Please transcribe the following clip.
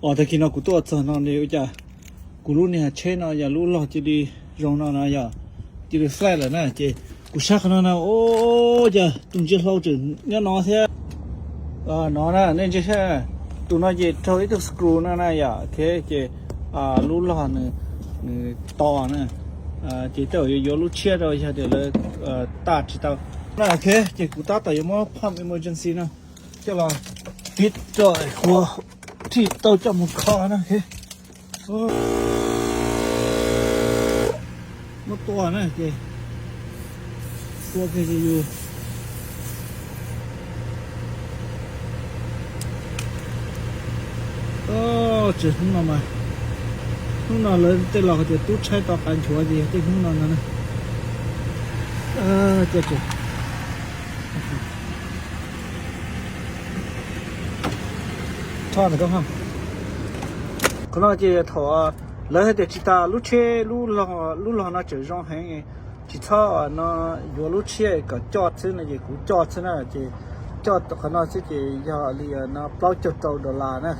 Os, tag kis no kuv tuaj txog no ne, ua cas kuv lub niag tsheb no yog lub log cia li zoo no no yog cia li flat lawm na. Ces kuv saib qhov no na, ua cas tus ntsia hlau tseem nyob no thiab. No na, nej ntsia saib, tus no ces raug ib tug screw no na yom, ces lub log nws, nws to na, ces tej zaum yuav yuav lub tshiab rau yog tias lawv taj tsis tau. Ces kuv tab tom yuav muab pump emergency no coj los tiv rau kuv thiaj tau coj mus kho na. Muab tua na ces tua kiag ces yus tsis hnub no mas, hnub no lawv tej laus hais tias tub tshaib to qav nchuav ces yog tej hnub no no na. Qhov no ces thaum lawv hais tias tsis tas lub tsheb, lub log no tseem zoo heev, tsis txhob no yuav lub tshiab kom coj xwb no ces kuv coj xwb na. Ces coj qhov no xwb ces yog li no plaub caug rau dollar na.